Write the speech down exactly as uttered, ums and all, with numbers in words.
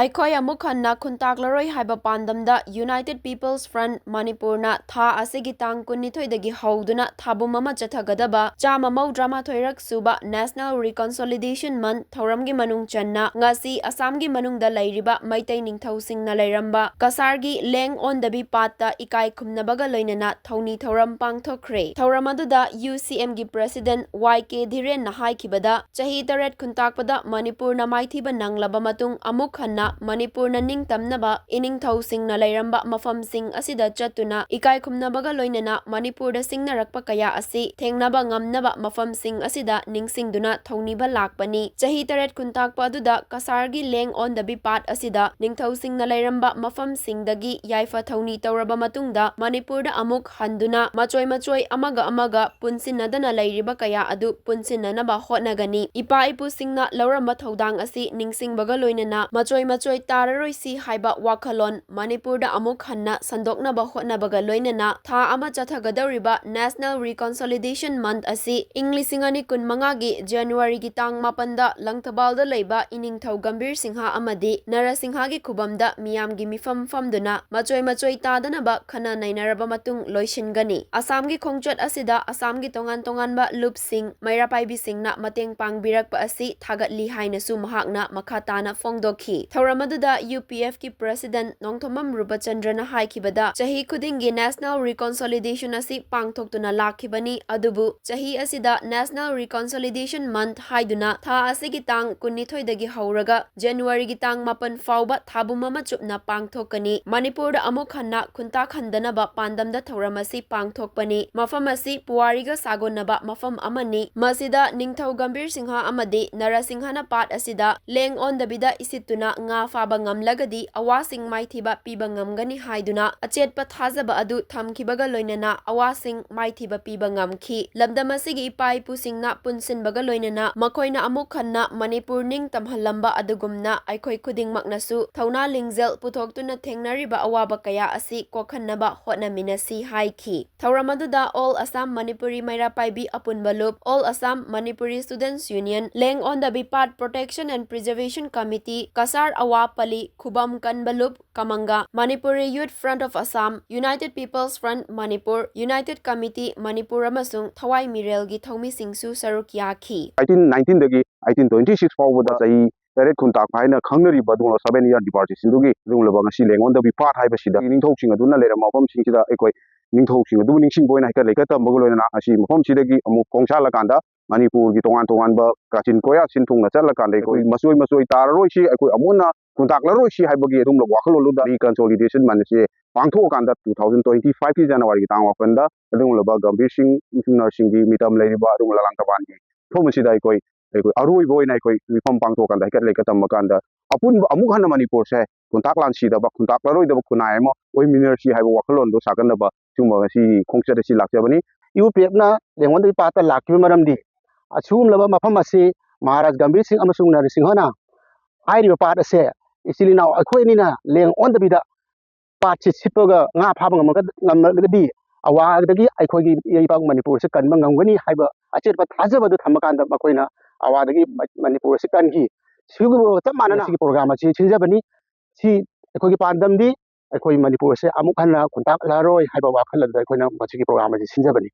ꯑꯩꯈꯣꯏ ꯑꯃꯨꯛ ꯍꯟꯅ ꯈꯨꯟꯇꯥꯛꯂꯔꯣꯏ ꯍꯥꯏꯕ ꯄꯥꯟꯗꯝꯗ United People's Front ꯃꯅꯤꯄꯨꯔꯅ ꯊꯥ ꯑꯁꯤꯒꯤ ꯇꯥꯡ ꯀꯨꯟꯅꯤꯊꯣꯏꯗꯒꯤ ꯍꯧꯗꯨꯅ ꯊꯥꯕꯨꯝ ꯑꯃ ꯆꯠꯊꯒꯗꯕ ꯆꯥꯝꯃ ꯃꯧꯗ꯭ꯔꯥ ꯃꯥꯊꯣꯏꯔꯛ ꯁꯨꯕ National Reconciliation Month ꯊꯧꯔꯝꯒꯤ ꯃꯅꯨꯡ ꯆꯟꯅ ꯉꯁꯤ ꯑꯁꯥꯝꯒꯤ ꯃꯅꯨꯡꯗ ꯂꯩꯔꯤꯕ ꯃꯩꯇꯩ ꯅꯤꯡꯊꯧꯁꯤꯡꯅ ꯂꯩꯔꯝꯕ ꯀꯁꯥꯔꯒꯤ ꯂꯦꯡ ꯑꯣꯟꯗꯕꯤ ꯄꯥꯠꯇ ꯏꯀꯥꯏ ꯈꯨꯝꯅꯕꯒ ꯂꯣꯏꯅꯅ ꯊꯧꯅꯤ ꯊꯧꯔꯝ ꯄꯥꯡꯊꯣꯛꯈ꯭ꯔꯦ꯫ ꯊꯧꯔꯝ ꯑꯗꯨꯗ UCMꯒꯤ President Y K ꯙꯤꯔꯦꯟꯅ ꯍꯥꯏꯈꯤꯕꯗ, ꯆꯍꯤ ꯇꯔꯦꯠ ꯈꯨꯟꯇꯥꯛꯄꯗ ꯃꯅꯤꯄꯨꯔꯅ ꯃꯥꯏꯊꯤꯕ ꯅꯪꯂꯕ ꯃꯇꯨꯡ ꯑꯃꯨꯛ ꯍꯟꯅ ꯃꯅꯤꯄꯨꯔꯅ ꯅꯤꯡꯇꯝꯅꯕ ꯏꯅꯤꯡꯊꯧꯁꯤꯡꯅ ꯂꯩꯔꯝꯕ ꯃꯐꯝꯁꯤꯡ ꯑꯁꯤꯗ ꯆꯠꯇꯨꯅ ꯏꯀꯥꯏ ꯈꯨꯝꯅꯕꯒ ꯂꯣꯏꯅꯅ ꯃꯅꯤꯄꯨꯔꯗ ꯁꯤꯡꯅꯔꯛꯄ ꯀꯌꯥ ꯑꯁꯤ ꯊꯦꯡꯅꯕ ꯉꯝꯅꯕ ꯃꯐꯝꯁꯤꯡ ꯑꯁꯤꯗ ꯅꯤꯡꯁꯤꯡꯗꯨꯅ ꯊꯧꯅꯤꯕ ꯂꯥꯛꯄꯅꯤ꯫ ꯆꯍꯤ ꯇꯔꯦꯠ ꯈꯨꯟꯇꯥꯛꯄ ꯑꯗꯨꯗ ꯀꯁꯥꯔꯒꯤ ꯂꯦꯡ ꯑꯣꯟꯗꯕꯤ ꯄꯥꯠ ꯑꯁꯤꯗ ꯅꯤꯡꯊꯧꯁꯤꯡꯅ ꯂꯩꯔꯝꯕ ꯃꯐꯝꯁꯤꯡꯗꯒꯤ ꯌꯥꯏꯐ ꯊꯧꯅꯤ ꯇꯧꯔꯕ ꯃꯇꯨꯡꯗ ꯃꯅꯤꯄꯨꯔꯗ ꯑꯃꯨꯛ ꯍꯟꯗꯨꯅ ꯃꯆꯣꯏ ꯃꯆꯣꯏ ꯑꯃꯒ ꯑꯃꯒ ꯄꯨꯟꯁꯤꯟꯅꯗꯅ ꯂꯩꯔꯤꯕ ꯀꯌꯥ ꯑꯗꯨ ꯄꯨꯟꯁꯤꯟꯅꯅꯕ ꯍꯣꯠꯅꯒꯅꯤ꯫ ꯏꯄꯥ ꯏꯄꯨꯁꯤꯡꯅ ꯂꯧꯔꯝꯕ ꯊꯧꯗꯥꯡ ꯑꯁꯤ ꯅꯤꯡꯁꯤꯡꯕꯒ ꯂꯣꯏꯅꯅ ꯃꯆꯣꯏ ꯃꯆꯣꯏ ꯇꯥꯔꯔꯣꯏꯁꯤ ꯍꯥꯏꯕ ꯋꯥꯈꯜꯂꯣꯟ ꯃꯅꯤꯄꯨꯔꯗ ꯑꯃꯨꯛ ꯍꯟꯅ ꯁꯟꯗꯣꯛꯅꯕ ꯍꯣꯠꯅꯕꯒ ꯂꯣꯏꯅꯅ ꯊꯥ ꯑꯃ ꯆꯠꯊꯒꯗꯧꯔꯤꯕ National Reconciliation Month ꯑꯁꯤ ꯏꯪ ꯂꯤꯁꯤꯡ ꯑꯅꯤ ꯀꯨꯟ ꯃꯉꯥꯒꯤ Januaryꯒꯤ ꯇꯥꯡ ꯃꯥꯄꯟꯗ ꯂꯪꯊꯕꯥꯜꯗ ꯂꯩꯕ ꯏꯅꯤꯡꯊꯧ ꯒꯝꯚꯤꯔ ꯁꯤꯡꯍ ꯑꯃꯗꯤ ꯅꯔꯁꯤꯡꯍꯒꯤ ꯈꯨꯕꯝꯗ ꯃꯤꯌꯥꯝꯒꯤ ꯃꯤꯐꯝ ꯐꯝꯗꯨꯅ ꯃꯆꯣꯏ ꯃꯆꯣꯏ ꯇꯥꯗꯅꯕ ꯈꯟꯅ ꯅꯩꯅꯔꯕ ꯃꯇꯨꯡ ꯂꯣꯏꯁꯤꯟꯒꯅꯤ꯫ ꯑꯁꯥꯝꯒꯤ ꯈꯣꯡꯆꯠ ꯑꯁꯤꯗ ꯑꯁꯥꯝꯒꯤ ꯇꯣꯉꯥꯟ ꯇꯣꯉꯥꯟꯕ ꯂꯨꯞꯁꯤꯡ, ꯃꯩꯔꯥ ꯄꯥꯏꯕꯤꯁꯤꯡꯅ ꯃꯇꯦꯡ ꯄꯥꯡꯕꯤꯔꯛꯄ ꯑꯁꯤ ꯊꯥꯒꯠꯂꯤ ꯍꯥꯏꯅꯁꯨ ꯃꯍꯥꯛꯅ ꯃꯈꯥ ꯇꯥꯅ ꯐꯣꯡꯗꯣꯛꯈꯤ꯫ ꯊꯧꯔꯝ ꯑꯗꯨꯗ UPFꯀꯤ President ꯅꯣꯡꯊꯣꯝꯕꯝ ꯔꯨꯄꯆꯟꯗ꯭ꯔꯅ ꯍꯥꯏꯈꯤꯕꯗ, ꯆꯍꯤ ꯈꯨꯗꯤꯡꯒꯤ National Reconciliation ꯑꯁꯤ ꯄꯥꯡꯊꯣꯛꯇꯨꯅ ꯂꯥꯛꯈꯤꯕꯅꯤ, ꯑꯗꯨꯕꯨ ꯆꯍꯤ ꯑꯁꯤꯗ National Reconciliation Month ꯍꯥꯏꯗꯨꯅ ꯊꯥ ꯑꯁꯤꯒꯤ ꯇꯥꯡ ꯀꯨꯟꯅꯤꯊꯣꯏꯗꯒꯤ ꯍꯧꯔꯒ Januaryꯒꯤ ꯇꯥꯡ ꯃꯥꯄꯟ ꯐꯥꯎꯕ ꯊꯥꯕꯨꯝ ꯑꯃ ꯆꯨꯞꯅ ꯄꯥꯡꯊꯣꯛꯀꯅꯤ꯫ ꯃꯅꯤꯄꯨꯔꯗ ꯑꯃꯨꯛ ꯍꯟꯅ ꯈꯨꯟꯇꯥꯛ ꯍꯟꯗꯅꯕ ꯄꯥꯟꯗꯝꯗ ꯊꯧꯔꯝ ꯑꯁꯤ ꯄꯥꯡꯊꯣꯛꯄꯅꯤ꯫ ꯃꯐꯝ ꯑꯁꯤ ꯄꯨꯋꯥꯔꯤꯒ ꯁꯥꯒꯣꯟꯅꯕ ꯃꯐꯝ ꯑꯃꯅꯤ꯫ ꯃꯁꯤꯗ ꯅꯤꯡꯊꯧ ꯒꯝꯚꯤꯔ ꯁꯤꯡꯍ ꯑꯃꯗꯤ ꯅꯔꯁꯤꯡꯍꯅ ꯄꯥꯠ ꯑꯁꯤꯗ ꯂꯦꯡ ꯑꯣꯟꯗꯕꯤꯗ ꯏꯁꯤꯠꯇꯨꯅ ꯉꯥ ꯐꯥꯕ ꯉꯝꯂꯒꯗꯤ ꯑꯋꯥꯁꯤꯡ ꯃꯥꯏꯊꯤꯕ ꯄꯤꯕ ꯉꯝꯒꯅꯤ ꯍꯥꯏꯗꯨꯅ ꯑꯆꯦꯠꯄ ꯊꯥꯖꯕ ꯑꯗꯨ ꯊꯝꯈꯤꯕꯒ ꯂꯣꯏꯅꯅ ꯑꯋꯥꯁꯤꯡ ꯃꯥꯏꯊꯤꯕ ꯄꯤꯕ ꯉꯝꯈꯤ꯫ ꯂꯝꯗꯝ ꯑꯁꯤꯒꯤ ꯏꯄꯥ ꯏꯄꯨꯁꯤꯡꯅ ꯄꯨꯟꯁꯤꯟꯕꯒ ꯂꯣꯏꯅꯅ ꯃꯈꯣꯏꯅ ꯑꯃꯨꯛ ꯍꯟꯅ ꯃꯅꯤꯄꯨꯔ ꯅꯤꯡꯇꯝꯍꯜꯂꯝꯕ ꯑꯗꯨꯒꯨꯝꯅ ꯑꯩꯈꯣꯏ ꯈꯨꯗꯤꯡꯃꯛꯅꯁꯨ ꯊꯧꯅꯥ ꯂꯤꯡꯖꯦꯜ ꯄꯨꯊꯣꯛꯇꯨꯅ ꯊꯦꯡꯅꯔꯤꯕ ꯑꯋꯥꯕ ꯀꯌꯥ ꯑꯁꯤ ꯀꯣꯛꯍꯟꯅꯕ ꯍꯣꯠꯅꯃꯤꯟꯅꯁꯤ ꯍꯥꯏꯈꯤ꯫ ꯊꯧꯔꯝ ꯑꯗꯨꯗ All Assam Manipuri ꯃꯩꯔꯥ ꯄꯥꯏꯕꯤ ꯑꯄꯨꯟꯕ ꯂꯨꯞ, All Assam Manipuri Students Union, Leng on the Bipat Protection and Preservation Committee, Cachar ꯑꯋꯥ ꯄꯂꯤ, ꯈꯨꯕꯝ ꯀꯟꯕꯂꯨꯞ ꯀꯃꯪꯒ, Manipuri Youth Front of Assam, United People's Front Manipur, United Committee Manipur ꯑꯃꯁꯨꯡ ꯊꯋꯥꯏ ꯃꯤꯔꯦꯜꯒꯤ ꯊꯧꯃꯤꯁꯤꯡꯁꯨ ꯁꯔꯨꯛ ꯌꯥꯈꯤ꯫ ꯑꯩꯠꯇꯤꯟ ꯅꯥꯏꯟꯇꯤꯟꯗꯒꯤ ꯑꯩꯠꯇꯤꯟ ꯇ꯭ꯋꯦꯟꯇꯤ ꯁꯤꯛꯁ ꯐꯥꯎꯕꯗ ꯆꯍꯤ ꯇꯔꯦꯠ ꯈꯨꯟꯇꯥꯛꯄ ꯍꯥꯏꯅ ꯈꯪꯅꯔꯤꯕ ꯑꯗꯨꯒꯨꯝꯂꯕ seven year departures ꯁꯤꯡꯗꯨꯒꯤ ꯑꯗꯨꯒꯨꯝꯂꯕ ꯉꯁꯤ ꯂꯦꯡꯉꯣꯟꯗꯕꯤ ꯄꯥꯠ ꯍꯥꯏꯕꯁꯤꯗ ꯅꯤꯡꯊꯧꯁꯤꯡ ꯑꯗꯨꯅ ꯂꯩꯔꯝꯕ ꯃꯐꯝꯁꯤꯡꯁꯤꯗ ꯑꯩꯈꯣꯏ ꯅꯤꯡꯊꯧꯁꯤꯡ ꯑꯗꯨꯕꯨ ꯅꯤꯡꯁꯤꯡꯕ ꯑꯣꯏꯅ ꯍꯥꯏꯀꯠ ꯂꯩꯀꯠ ꯇꯝꯕꯒ ꯂꯣꯏꯅꯅ ꯉꯁꯤ ꯃꯐꯝꯁꯤꯗꯒꯤ ꯑꯃꯨꯛ ꯈꯣꯡꯁꯥꯜꯂꯀꯥꯟꯗ ꯃꯅꯤꯄꯨꯔꯒꯤ ꯇꯣꯉꯥꯟ ꯇꯣꯉꯥꯟꯕ ꯀꯥꯆꯤꯟ ꯀꯣꯌꯥ ꯁꯤꯟ ꯊꯨꯡꯅ ꯆꯠꯂꯀꯥꯟꯗ ꯑꯩꯈꯣꯏ ꯃꯆꯣꯏ ꯃꯆꯣꯏ ꯇꯥꯔꯔꯣꯏꯁꯤ, ꯑꯩꯈꯣꯏ ꯑꯃꯨꯛ ꯍꯟꯅ ꯈꯨꯟꯇꯥꯛꯂꯔꯣꯏꯁꯤ ꯍꯥꯏꯕꯒꯤ ꯑꯗꯨꯒꯨꯝꯂꯕ ꯋꯥꯈꯜꯂꯣꯟꯗꯨꯗ reconsolidation ꯃꯥꯟꯅꯁꯤ ꯄꯥꯡꯊꯣꯛꯑꯀꯥꯟꯗ two thousand twenty five ꯀꯤ January ꯒꯤ ꯇꯥꯡ ꯃꯥꯄꯟꯗ ꯑꯗꯨꯒꯨꯝꯂꯕ ꯒꯝꯚꯤꯔ ꯁꯤꯡ ꯅꯔꯁꯤꯡꯒꯤ ꯃꯤꯇꯝ ꯂꯩꯔꯤꯕ ꯑꯗꯨꯒꯨꯝꯂꯕ ꯂꯥꯡꯇꯕꯥꯟꯒꯤ ꯃꯐꯝ ꯑꯁꯤꯗ ꯑꯩꯈꯣꯏ, ꯑꯩꯈꯣꯏ ꯑꯔꯣꯏꯕ ꯑꯣꯏꯅ ꯑꯩꯈꯣꯏ ꯃꯤꯐꯝ ꯄꯥꯡꯊꯣꯛꯑꯀꯥꯟꯗ ꯍꯩꯀꯠ ꯂꯩꯀꯠ ꯇꯝꯕ ꯀꯥꯟꯗ ꯑꯄꯨꯟꯕ ꯑꯃꯨꯛ ꯍꯟꯅ ꯃꯅꯤꯄꯨꯔꯁꯦ ꯈꯨꯟꯇꯥꯛ ꯂꯥꯟꯁꯤꯗꯕ, ꯈꯨꯟꯇꯥꯛꯂꯔꯣꯏꯗꯕ ꯈꯨꯟꯅꯥꯏ ꯑꯃ ꯑꯣꯏꯃꯤꯟꯅꯔꯁꯤ ꯍꯥꯏꯕ ꯋꯥꯈꯜꯂꯣꯟꯗꯣ ꯁꯥꯒꯟꯅꯕ ꯁꯤꯒꯨꯝꯕ ꯉꯁꯤ ꯈꯣꯡꯆꯠ ꯑꯁꯤ ꯂꯥꯛꯆꯕꯅꯤ꯫ ꯌꯨ ꯄꯤ ꯑꯦꯐꯅ ꯂꯦꯡꯉꯣꯟꯗꯕꯤ ꯄꯥꯠꯇ ꯂꯥꯛꯈꯤꯕ ꯃꯔꯝꯗꯤ ꯑꯁꯤꯒꯨꯝꯂꯕ ꯃꯐꯝ ꯑꯁꯤ ꯃꯍꯥꯔꯥꯖ ꯒꯝꯚꯤꯔ ꯁꯤꯡ ꯑꯃꯁꯨꯡ ꯅꯔꯁꯤꯡꯍꯅ ꯍꯥꯏꯔꯤꯕ ꯄꯥꯠ ꯑꯁꯦ ꯏꯆꯤꯜ ꯏꯅꯥꯎ ꯑꯩꯈꯣꯏ ꯑꯅꯤꯅ ꯂꯦꯡ ꯑꯣꯟꯗꯕꯤꯗ ꯄꯥꯠꯁꯤ ꯁꯤꯠꯄꯒ ꯉꯥ ꯐꯥꯕ ꯉꯝꯃꯒ-, ꯉꯝꯂꯒꯗꯤ ꯑꯋꯥꯗꯒꯤ ꯑꯩꯈꯣꯏꯒꯤ ꯏꯄꯥꯛ ꯃꯅꯤꯄꯨꯔꯁꯦ ꯀꯟꯕ ꯉꯝꯒꯅꯤ ꯍꯥꯏꯕ ꯑꯆꯦꯠꯄ ꯊꯥꯖꯕꯗꯨ ꯊꯝꯃꯀꯥꯟꯗ ꯃꯈꯣꯏꯅ ꯑꯋꯥꯗꯒꯤ ꯃ-, ꯃꯅꯤꯄꯨꯔ ꯑꯁꯤ ꯀꯟꯈꯤ꯫ ꯁꯤꯒꯨꯝꯕ ꯆꯞ ꯃꯥꯟꯅꯅ ꯁꯤꯒꯤ program ꯑꯁꯤ ꯁꯤꯟꯖꯕꯅꯤ꯫ ꯁꯤ ꯑꯩꯈꯣꯏꯒꯤ ꯄꯥꯟꯗꯝꯗꯤ ꯑꯩꯈꯣꯏ ꯃꯅꯤꯄꯨꯔꯁꯦ ꯑꯃꯨꯛ ꯍꯟꯅ ꯈꯨꯟꯇꯥꯛꯂꯔꯣꯏ ꯍꯥꯏꯕ ꯋꯥꯈꯜ ꯑꯗꯨꯗ ꯑꯩꯈꯣꯏꯅ ꯃꯁꯤꯒꯤ program ꯑꯁꯤ ꯁꯤꯟꯖꯕꯅꯤ꯫